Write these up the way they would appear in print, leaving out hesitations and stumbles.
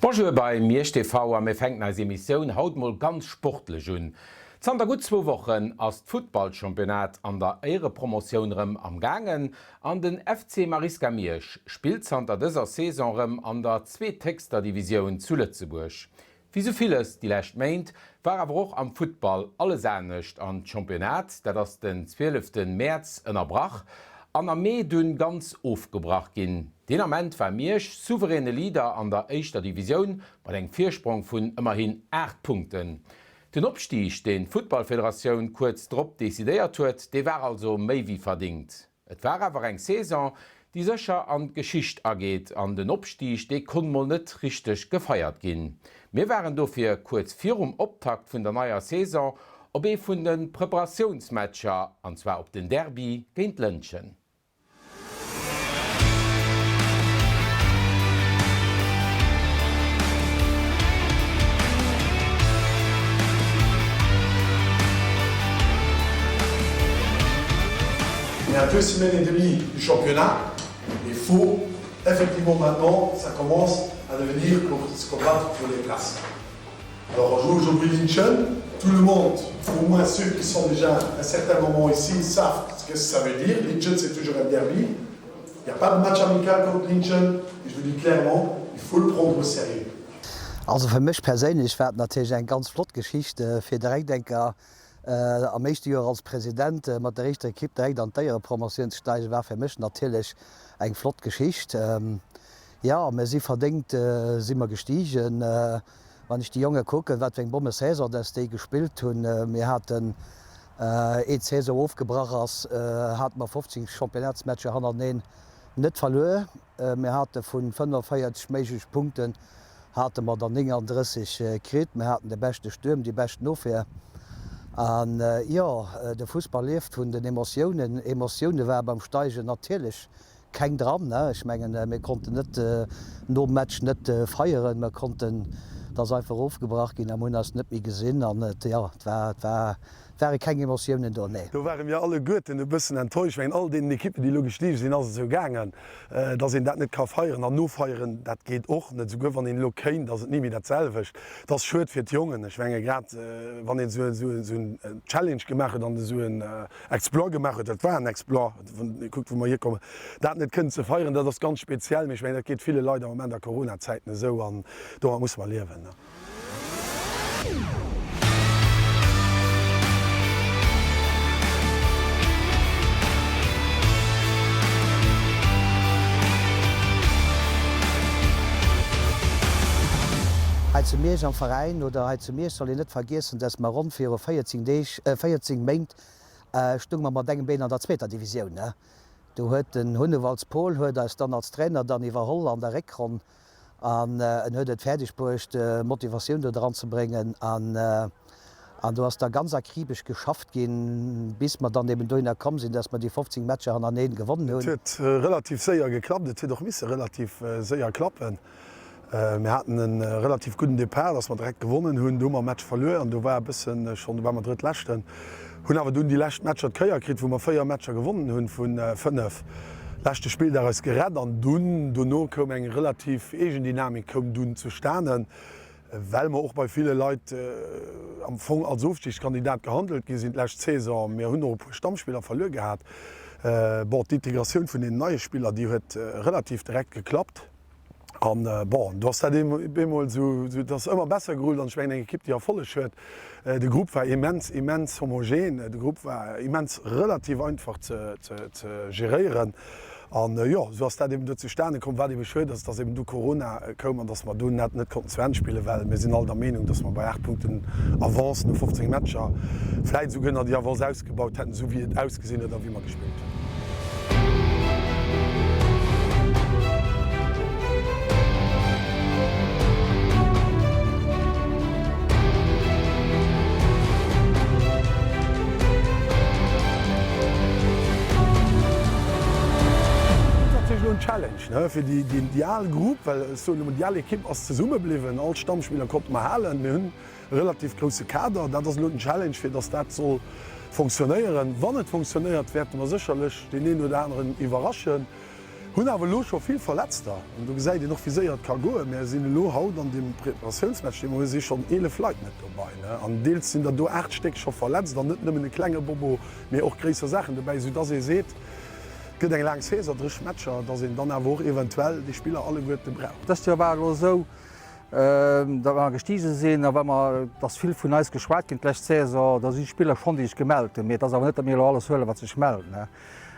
Bonjour bei Miersch TV a mir fänken eis Emissioun haut mol ganz sportlech un. Zanter gutt zwou Wochen ass d'Futtballchampionnat an der Éierepromotioun rëm am gaangen an den FC Marisca Miersch spillt zanter dëser Saison rëm an der zweethéchster Divisioun zu Lëtzebuerg. Wéi sou villes déi lescht Méint, war awer och am Futtball alles anescht an d'Championnat, dat ass den 12 Mäerz ënnerbrach an am Mee dunn ganz ofgebrach ginn. Deen Ament war Miersch souveräne Leader an der éischter Divisioun mat engem Virsprong vun ëmmerhin 8 Punkten. Den Opstig, deen d'Futtballfederatioun kuerz drop decidéiert huet, dee war also méi wéi verdingt. Et war awer eng Saison, déi sécher an d'Geschicht ageet an den Opstig, dee konnt mol net richteg gefeiert ginn. Mir waren dofir kuerz virum Optakt vun der neier Saison op ee vun de Preparatiounsmatcher, an zwar op den Derby géint Lëntgen. On est à deux semaines et demie du championnat. Il faut effectivement maintenant, ça commence à devenir pour se combattre pour les places. Alors on joue aujourd'hui Linchen, tout le monde, au moins ceux qui sont déjà un certain moment ici, savent ce que ça veut dire. Linchen, c'est toujours un derby. Il n'y a pas de match amical contre Linchen. Et je vous dis clairement, il faut le prendre au sérieux. Also fir mech perséinlech war et natierlech eng ganz flott Geschicht, fir direkt eng Kéier am éischte Joer als President mat der éischter Ekipp direkt an d'Éierepromotioun ze steigen, war fir mech natierlech eng flott Geschicht. Jo, mir si verdéngt si mer gestigen. Wann ech déi Jonge kucken, wat fir eng Bommesaison dass déi gespillt hunn. Mir haten, eet d'Saison ofgebrach ass, hate mer 15 Championnatsmatcher hannerteneen net verluer. Mir hate vu 45 méigleche Punkten hate mer der 39 kritt. Mir haten de beschte Stuerm, déi beschten Ofwehr. An jo, de Fussball lieft vun den Emotiounen. Emotioune ware beim Steigen natierlech keng dran. Ech mengen, mir konnten net nom Match net feieren. Mir konnten, et ass einfach ofgebrach ginn a mir hunn eis net méi gesinn. An et, jo, et war, et war, et ware keng Emotiounen do, nee. Do ware mir alleguerten e bëssen enttäuscht. Ech mengen, all deenen Ekippen, déi elo gestiegen sinn, ass et esou gaangen, dass een dat net ka feieren. An nofeieren, dat geet och net. Esouguer wann een elo kéint, ass et ni méi dat selwecht. Et ass schued fir d'Jongen. Ech menge grad, wann een esou en Challenge gemaach huet an esou en Exploit gemaach huet, dat war en Exploit, wann ee kuckt wou mer hierkommen, dat net kënnen ze feieren, dat ass ganz speziell. Mee ech mengen, dat geet ville Leit am Moment a Corona-Zäiten esou an domat musse mer liewen. Hei zu Miersch am Veräin oder hei zu Miersch soll een net vergiessen, dass mer ronn viru 14 Deeg, 14 Méint stounge mer mat engem Been an der zweeter Divisioun. Do huet den Hunnewalds Paul huet eis dann als Trainer dann iwwerholl an der Réckronn an en huet et fäerdeg bruecht Motivatioun do dran ze bréngen an an do ass da ganz akribesch geschafft ginn, bis mer dann eben dohinner komm sinn, dass mer déi 15 Matcher hannerneén gewonnen hunn. Et huet relativ séier geklappt, et huet och misse relativ séier klappen. Mir haten e relativ gudden Depart, dass mer direkt gewonnen hunn. Du hu mer e Match verluer an do war e bëssen schonn, do ware mer Drëttleschten. Hunn awer dunn déi lescht Matcher d'Kéier kritt, wou mer 4 Matcher gewonnen hunn vu 5. Leschte Spilldag eis gerett an dunn dono koum eng relativ Eegendynamik koum dunn zustanen, well mer och bei ville Leit am Fong als Ofstigskandidat gehandelt gi sinn d'lescht Saison. Mir hunn och e puer Stammspiller verluer gehat. Bon, d'Integratioun vun deenen neie Spiller, déi huet relativ direkt geklappt. An bon, do ass dat op eemol esou, et ass ëmmer besser gerullt an ech mengen eng Ekipp déi Erfolleg huet, de Grupp war immens, immens homogen, de Grupp war immens relativ einfach ze geréieren an jo, esou ass dat eben do zustane komm. Wat ebe schued ass, dass eben du Corona koum an dass mer dunn dat net konnten zu Enn spillen, well mir sinn all der Meenung, dass mer bei 8 Punkten Avance no 15 Matcher vläit esouguer nach déi Avance ausgebaut hätten, esou wéi et ausgesinn huet a wéi mer gespillt hunn. Dat ass natierlech elo en Challenge, ne, fir déi, déi al Grupp, well ech soen emol, déi al Ekipp ass zesumme bliwwen, all Stammspiller konnte mer halen. Mir hunn e relativ grousse Kader. Dat ass elo den Challenge, fir datt dat soll fonctionnéieren. Wann et fonctionnéiert, wäerte mer sécherlech deen een oder aneren iwwerraschen. Hunn awer elo scho vill Verletzter an do gesäit een och, wéi séier et ka goen. Mär sinn elo haut an deem Preparatiounsmatch, dee mer hunn, si schonn 11 Leit net dobei, ne? An deels sinn der do 8 Stéck scho verletzt an net nëmmen e klenge Bobo, mee och gréisser Saachen dobäi, soudass ee seet, et gëtt eng laang Saison, 30 Matcher, dass een dann awer och eventuell déi Spiller alleguerte brauch. Dëst Joer war et elo esou, datt mer gestige sinn a well mer, et ass vill vun eis geschwat ginn d'lescht Saison, da si Spiller schonn, déi sech gemellt hunn. Mee et ass awer net, datt mir elo alles huelen, wat sech mellt, ne?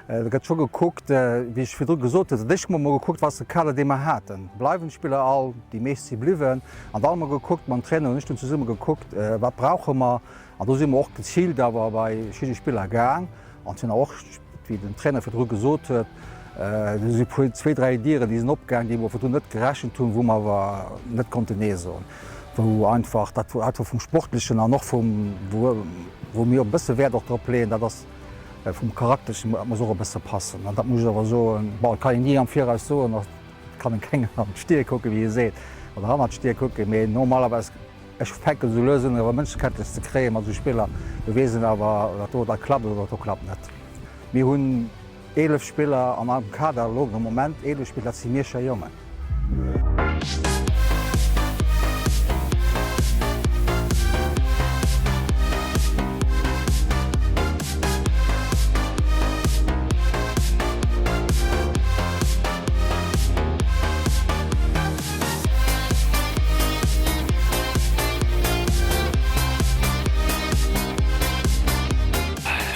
Da gëtt scho gekuckt, wéi ech virdru gesot hunn, dat éischt Mol hu mer gekuckt, wat ass de Kader, dee mer haten. Bleiwen d'Spiller all? Déi meescht si bliwwen. An dann hu mer gekuckt, mam Trainer an ech hunn zesumme gekuckt, wat brauche mer. An do si mer och geziilt awer bei verschidde Spiller gaang. An et sinn och, wéi den Trainer virdru gesot huet, do si puer, zwéi, dräi Dieren, déi sinn opgaang, déi mer virdrun net gerechent hunn, wou mer awer net konnten Nee soen. Wou einfach dat war vum Sportlechen an och vum, wou mir e bësse Wäert och drop leeën, dat ass, Vum Charakterlechen muss och e bësse passen. An dat muss ech awer soen, bon, et kann een ni am Viraus soen, et kann een kengem an d'Stier kucken, wéi ee seet, oder hannert d'Stier kucken, mee normalerweis, ech fänken esou lues un awer Mënschekenntnis ze kréien mat esou Spiller, do weess een awer, dat do, dat klappt oder dat do klappt net. Mir hunn. 11 Spiller an am Kader elo de Moment 11 Spiller, dat si Mierscher Jongen.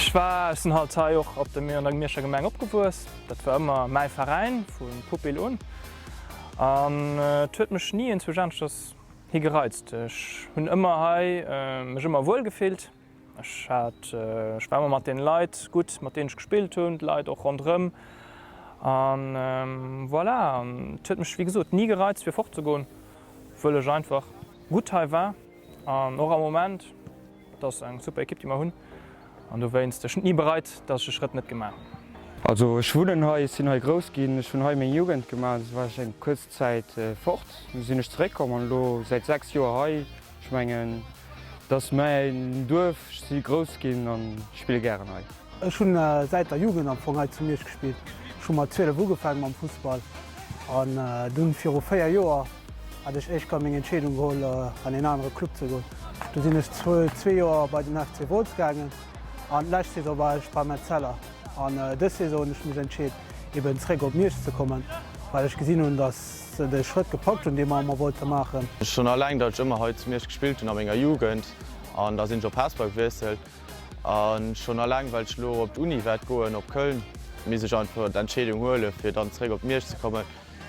Ech war, ech sinn halt hei och op der an der Mierscher Gemeng opgewuess. Dat war ëmmer mäi Veräin vu Pupil un. An et huet mech ni enzwousch aneschters hi gereizt. Ech hunn ëmmer hei mech ëmmer wuel gefillt. Ech hat, ech war ëmmer mat den Leit gutt, mat deenen ech gespillt hunn, d'Leit och ronderëm. An voilà, an et huet mech wéi gesot ni gereizt fir fortzegoen, wëll ech einfach gutt hei war an och am Moment. Et ass eng super Ekipp déi mer hunn an dowéinst, ech hunn et ni bereit, dass ech de Schrëtt net gemaach hunn. Also ech wunnen hei, ech sinn hei grouss ginn, ech hunn hei meng Jugend gemaach, du war ech eng kuerz Zäit fort, du sinn ech zeréckkomm an elo säit 6 Joer hei. Ech mengen et ass mäin Duerf, ech si grouss ginn an spille gären hei. Ech hunn säit der Jugend am Fong hei zu Miersch gespillt. Ech hu mat 12 ugefaangen mam Fussball an dunn viru 4 Joer hat ech éischt meng Entscheedung geholl an een anere Club ze goen. Du sinn ech zwee Joer bei den FC Wolz gaangen an d'lescht Saison war ech beim Etzella. An dës Saison hunn ech mech entscheet eben zréck op Miersch ze kommen, well ech gesinn hunn, dass se de Schrëtt gepackt hunn, dee mer ëmmer wollte maachen. Schonn alleng, datt ech ëmmer hei zu Miersch gespillt hunn a menger Jugend an da sinn ech op Hesper gewiesselt. A schonn alleng well ech elo op d'Uni wäert goen, op Köln, misst ech einfach d'Entscheedung huelen, fir dann zeréck op Miersch ze kommen,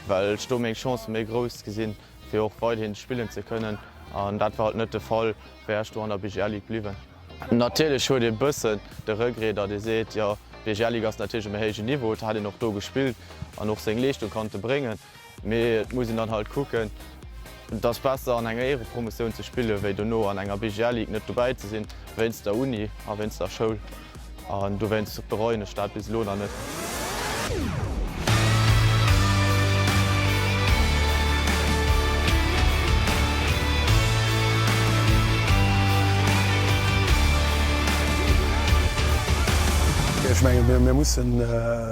well ech do meng Chancë méi grouss gesinn, fir och weiderhin spillen ze kënnen. An dat war halt net de Fall, wär ech do an der BGL Ligue bliwwen. Natierlech huet ee bëssen de Regret, datt ee seet, jo, d'BGL Ligue ass natierlech e méi héijen Niveau, et hätt een och do gespillt an och seng Leeschtung konnte bréngen. Mee et muss een dann halt kucken, et ass besser an enger Éierepromotioun ze spillen, wéi dono an enger BGL-Ligue net dobäi ze sinn, wéinst der Uni a wéinst der Schoul. An dowéinst bereuen ech dat bis elo nach net. Ech mengen, mir mussen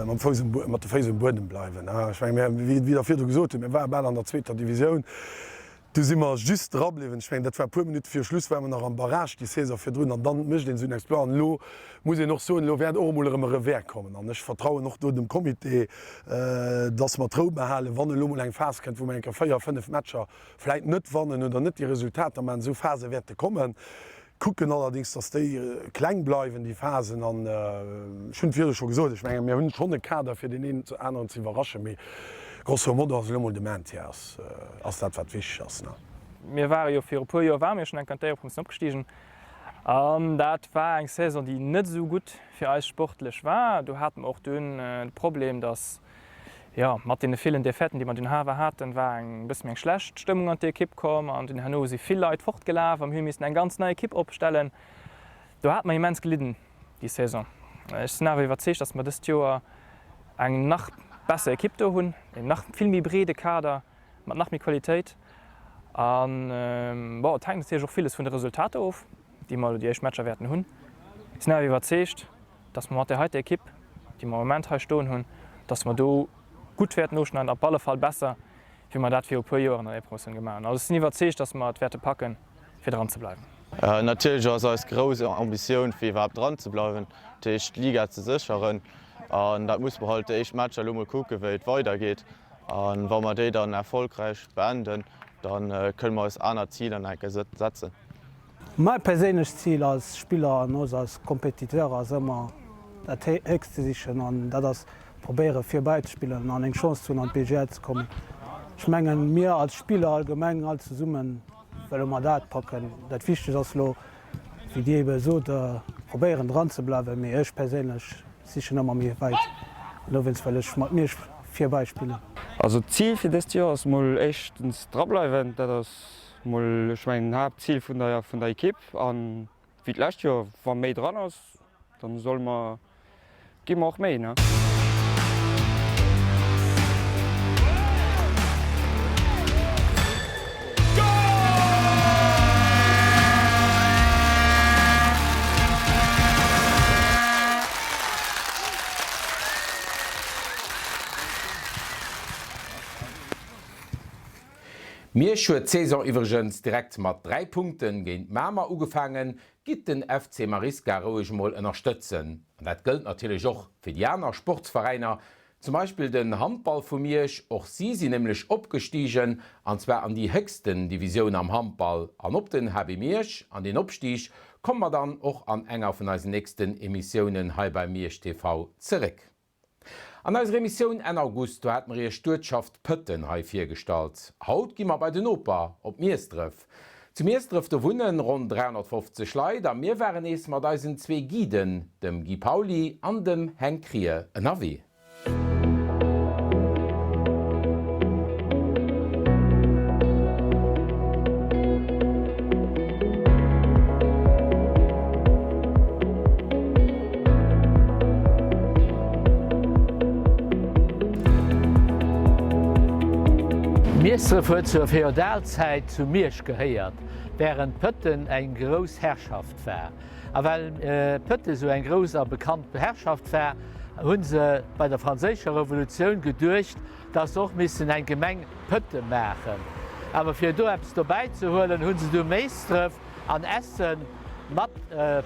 mam Fouss um, mat de Féiss um Buedem bleiwen. Ech mengen, mir, wéi Der virdru gesot hutt, mir ware bal an der zweeter Divisioun. Du si mer just drabliwwen. Ech mengen, dat war e puer Minutte viru Schluss, ware mer nach am Barrage déi Saison virdrun. An dann mécht een esou en Exploit. An elo muss een och soen, elo wäert och emol erëm e Revers kommen. An ech vertrauen och do dem Comité, dass mer d'Rou behalen, wann elo mol eng Phas kënnt, wou mer eng Kéier véier, fënnef Matcher vläit net wannen oder net déi Resultater maachen. Esou Phase wäerte kommen. Kucken allerdéngs, dass déi kleng bleiwen, déi Phasen. An ech hunn et virdru scho gesot, ech menge mir hunn schonn e Kader, fir deen een oder aneren ze iwwerraschen, mee grosso modo ass elo mol de Maintien ass, ass dat, wat wichteg ass. Mir ware jo viru puer Joer ware mir schonn eng Kéier an d'Éierepromotioun opgestigen an dat war eng Saison, déi net esou gutt fir eis sportlech war. Do hate mer och dunn de Problem, dass Jo, mat deene villen Défaiten, déi mer dunn awer haten, war eng bësse méi eng schlecht Stëmmung an d'Ekipp komm an dunn herno si vill Leit fortgelaf a mir hu missen eng ganz nei Ekipp opstellen. Do hate mer immens gelidden déi Saison. Ech sinn awer iwwerzeegt, dass mer dëst Joer eng nach besser Ekipp do hunn, een nach vill méi breede Kader mat nach méi Qualitéit an bon, et hänkt natierlech och villes vun de Resultater of, déi mer elo déi éischt Matcher wäerten hunn. Ech sinn awer iwwerzeegt, dass mer mat där heiter Ekipp, déi mer am Moment hei stoen hunn, dass mer do gutt. gutt wäerten ofschneiden, op alle Fall besser, wéi mer dat viru puer Joer an der Éierepromotioun gemaach hunn. Also ech sinn iwwerzeegt, dass mer et wäerte packen, fir dran ze bleiwen. Natierlech ass eis grouss Ambitioun fir iwwerhaapt dran ze bleiwen, dat heescht d'Liga ze sécheren. An dat musse mer halt déi éischt Matcher elo mol kucken, wéi et weidergeet. A wa mer déi dann erfolgräich beenden, da kënne mer eis aner Ziler nach eng Kéier setzen. Mäi perséinlecht Zil als Spiller an och als Competiteur ass ëmmer dat Héchst ze sichen an dat ass probéiere virbäi ze spillen an eng Chance ze hunn an d'BGL ze kommen. Ech mengen mir als Spiller allgemeng all zesummen wëlle mer dat packen. Dat Wichtegst ass elo wéi Dir ebe sot probéieren dran ze bleiwen, mee ech perséinlech sichen ëmmer méi wäit an dowéinst wëll ech mat Miersch virbäi spillen. Also d'Zil fir dëst Joer ass mol éischtens drableiwen, dat ass mol ech mengen Haaptzil vun der vun der Ekipp an wéi d'lescht Joer wa méi dran ass, dann solle mer gi mer och méi ne. Miersch huet d'Saison iwwregens direkt mat 3 Punkten géint Mamer ugefaangen. Gitt den FC Marisca roueg mol ënnerstëtzen. An dat gëllt natierlech och fir déi aner Sportsveräiner, zum Beispill den Handball vu Miersch. Och si sinn nämlech opgestigen, an zwar an déi héchsten Divisioun am Handball. An op den HB Miersch an deen Opstig komme mer dann och an enger vun eisen nächsten Emissiounen hei bei Miersch TV zeréck. An eiser Emissioun Enn August, do hate mer iech d'Uertschaft Pëtten hei virgestallt. Haut gi mer bei den Noper op Miesdref. Zu Miesdref do wunnen ronn 350 Leit a mir waren nees mat eisen zwee Guiden, dem Guy Pauly an dem Heng Krier ënnerwee. Miesdref huet zur Feudalzäit zu Miersch gehéiert, wärend Pëtten eng grouss Herrschaft war. A well Pëtte sou eng grouss a bekannt Herrschaft war, hu se bei der Franséischer Revolutioun geduecht, datt se och missten eng Gemeng Pëtte maachen. Awer fir do eppes dobäi ze huelen, hu se du Méisdref an Essen mat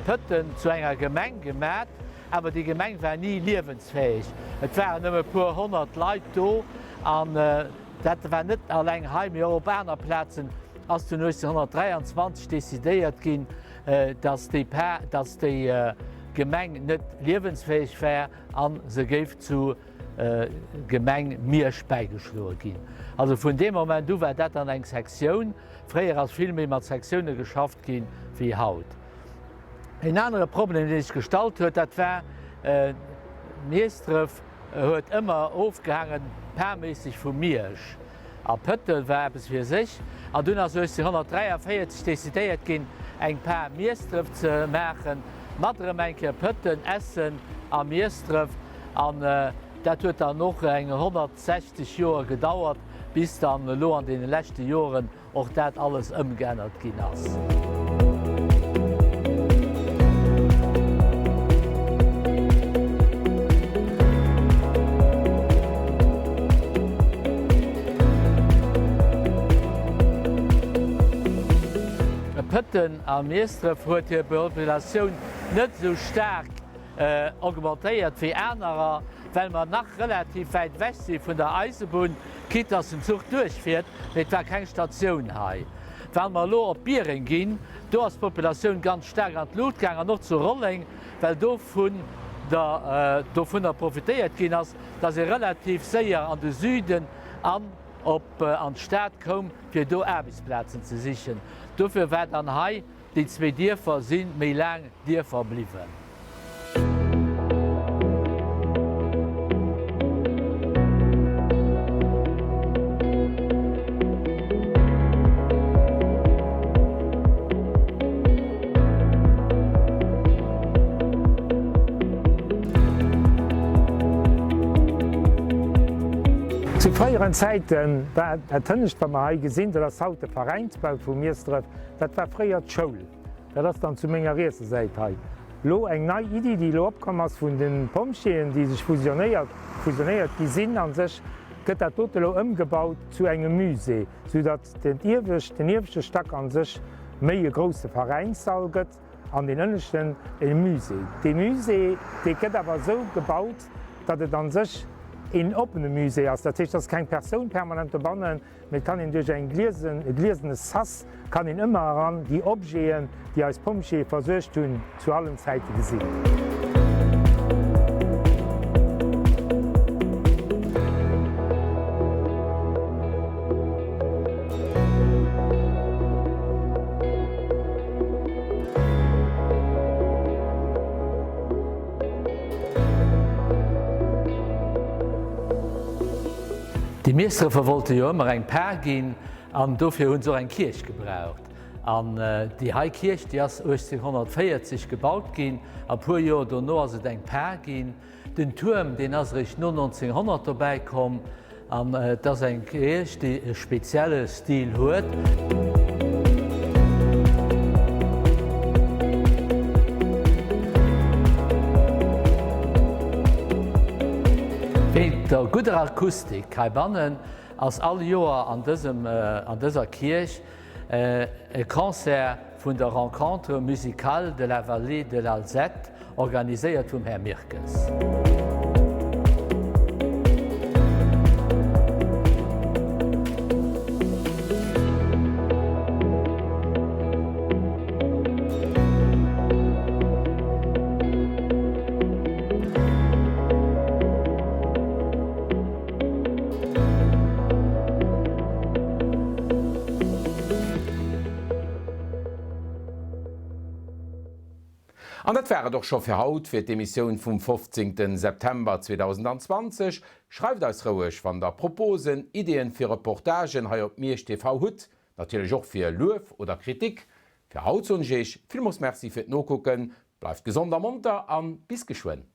Pëtten zu enger Gemeng gemat, awer déi Gemeng war ni liewensfäeg. Et waren nëmme e puer 100 Leit do an dat war net alleng hei, mee och op aner Plazen ass dunn 1823 decidéiert ginn, datt déi Par, datt déi Gemeng net liewensfäeg war a se géif zu Gemeng Miersch bäigeschloe ginn. Also vun deem Moment u war dat dann eng Sektioun. Fréier ass vill méi mat Sektioune geschafft gi wéi haut. En anere Problem, dee sech gestallt huet, dat war, Miesdref huet ëmmer ofgehaangen parméisseg vu Miersch. A Pëttel war eppes fir sech. An dunn ass 1843 decidéiert ginn, eng Par Miesdref ze maachen, mat erëm eng Kéier Pëtten, Essen a Miesdref. An dat huet dann och eng 160 Joer gedauert, bis dann elo an deene leschte Joren och dat alles ëmgeännert ginn ass. Pëtten a Miesdref huet hir Populatioun net esou staark augmentéiert wéi anerer, well mer nach relativ wäit ewech si vun der Eisebunn, quitte dass den Zuch duerchfiert, mee et war keng Statioun hei. Wa mer elo op Biereng ginn, do ass d'Populatioun ganz staark an d'Luucht gaang an och zu Rolleng, well dovun der dovunner profitéiert ginn ass, dass ee relativ séier an de Süden an op an d'Stad koum, fir do Aarbechtsplazen ze sichen. Dofir war dann hei Déi zwéi Dierfer si méi laang Dierfer bliwwen. Zu fréieren Zäite war dat hënnescht, wat mer hei gesinn, dat ass haut de Veräinsbau vu Miesdref, Dat war fréier d'Schoul. Dat ass dann zu menger rietser Säit hei. Elo eng nei Iddi, déi elo opkomm ass vun de Pompjeeën, déi sech fusionéiert, fusionéiert gi sinn a sech. gëtt dat dote elo ëmgebaut zu engem Musée, soudatt den iewescht, den ieweschte Stack a sech méi e grousse Veräinssall gëtt an deen ënneschten e Musée. Dee Musée, dee gëtt awer esou gebaut, datt et a sech een oppene Musée ass. Dat heescht, et ass keng Persoun permanent dobannen, Mee et kann een duerch eng gliesen, e gliesene Sas kann een ëmmer eran déi Objeten, déi eis Pompjeeë versuergt hunn, zu allen Zäite gesinn. Déi Miesdrëffer wollte jo ëmmer eng Par ginn an dofir hunn se och eng Kierch gebraucht. An déi hei Kierch, déi ass 1840 gebaut ginn a puer Joer dono ass et eng Par ginn. Den Tuerm, deen ass eréischt no 1900 dobäi komm an et ass eng Kierch, déi e spezielle Stil huet. Wéint der gudder Akustik heibannen ass all Joer an dësem an dëser Kierch e Concert vun der Rencontre musicale de la Vallée de l'Alzette, organiséiert vum Här Mirkes. An dat war et och scho fir haut, fir d'Emissioun vum 15 September 2020. Schreift eis roueg, wann der Proposen, Ideeën fir Reportagen hei op Miersch TV hutt, natierlech och fir Luef oder Kritik. Fir haut soen ech Iech villmols Merci fir d'Nokucken, bleift gesond a monter an bis geschwënn.